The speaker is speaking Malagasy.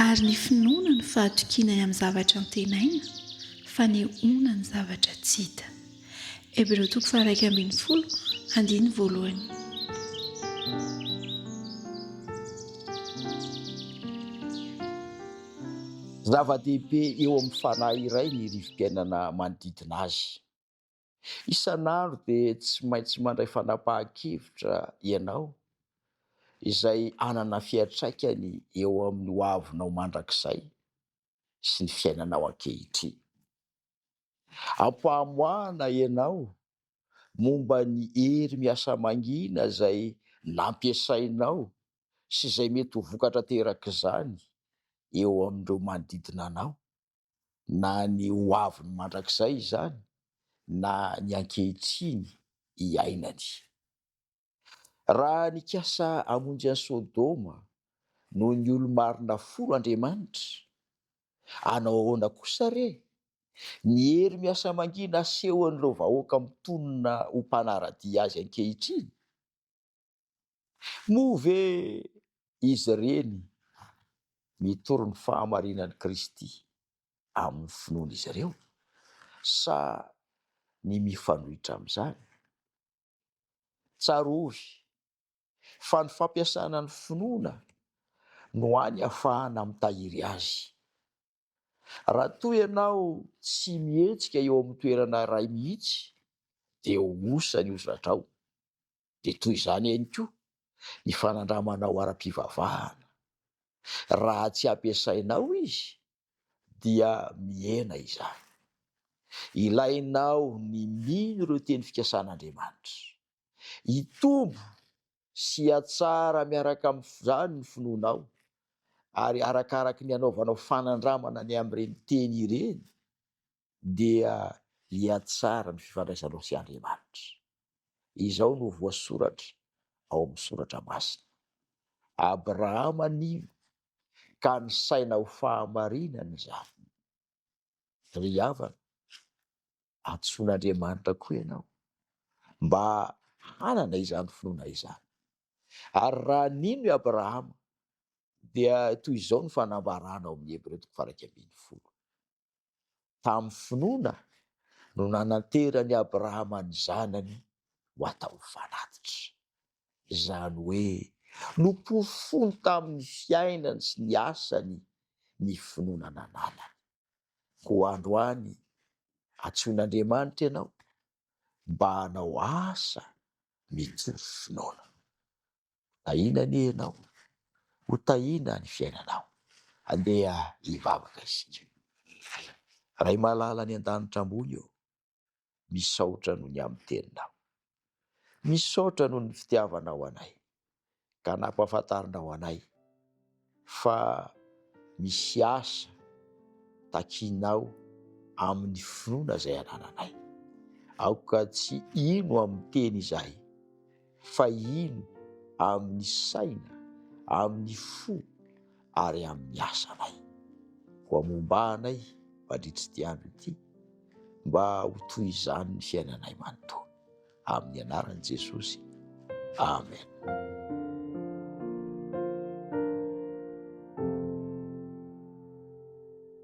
Ary ny finoana no fahatokiana ny amin'ny zavatra antenaina, fanehoana ny zavatra tsy hita. Hebreo toko faha-11, andininy voalohany. Zava-dehibe eo amin'ny fanahy iray ny rivo-piainana manodidina azy. Isan'andro dia tsy maintsy mandray fanapahan-kevitra ianao izay hanana fiantraikany eo amin'ny hoavinao mandrakizay sy ny fiainanao ankehitriny. Ampamoahana ianao momba ny hery miasa mangina izay nampiasainao sy izay mety ho vokatra aterak'izany eo amin'ireo manodidina anao, na ny ho aviny mandrakizay izany na ny ankehitriny iainany. Raha nikasa hamonjy an'i Sodoma noho ny olo-marina folo Andriamanitra, hanao ahoana kosa re ny hery miasa mangina asehon'ireo vahoaka mitonona ho mpanara-dia azy ankehitriny? Moa ve izy ireny mitory ny fahamarinan'i Kristy amin'ny finoan'izy ireo sa ny mifanohitra amin'izany? Tsarovy fa ny fampiasana ny finoana no hany ahafahana mitahiry azy. Raha toa ianao tsy mihetsika eo amin'ny toerana iray mihitsy dia ho osa ny hozatrao. Dia toy izany ihany koa ny fanandramanao ara-pivavahana. Raha tsy ampiasainao izy dia mihena izany. Ilainao ny mino ireo teny fikasan'Andriamanitra. Hitombo sy hihatsara miaraka amin'izany ny finoanao, ary arakaraky ny anaovanao fanandramana ny amin'ireny teny ireny, dia hihatsara ny fifandraisanao sy Andriamanitra. Izao no voasoratra ao amin'ny Soratra Masina, Abrahama nino, ka nisaina ho fahamarinana izany. Ry havana, antsoin'Andriamanitra koa ianao mba hanana izany finoana izany. Ary raha nino i Abrahama, dia toy izao ny fanambarana ao amin'ny Hebreo toko faha-11, Tamin'ny finoana no nananteran'i Abrahama ny zanany ho atao fanatitra. Izany hoe noporofoiny tamin'ny fiainany sy ny asany ny finoana nananany. Koa androany antsoin'Andriamanitra ianao mba hanao asa mitory finoana. Tahiana anie ianao, ho tahiana ny fiainanao. Andeha hivavaka isika. Ray malala any an-danitra ambony ô, misaotra noho ny amin'ny teninao. Misaotra noho ny fitiavanao anay ka nampahafantarinao anay fa misy asa takianao amin'ny finoana izay anananay. Aoka tsy hino amin'ny teny izahay fa hino amin'ny saina, amin'ny fo ary amin'ny asanay. Koa momba anay mandritra ity andro ity mba ho toy izany ny fiainanay manontolo. Amin'ny anaran'i Jesosy. Amen.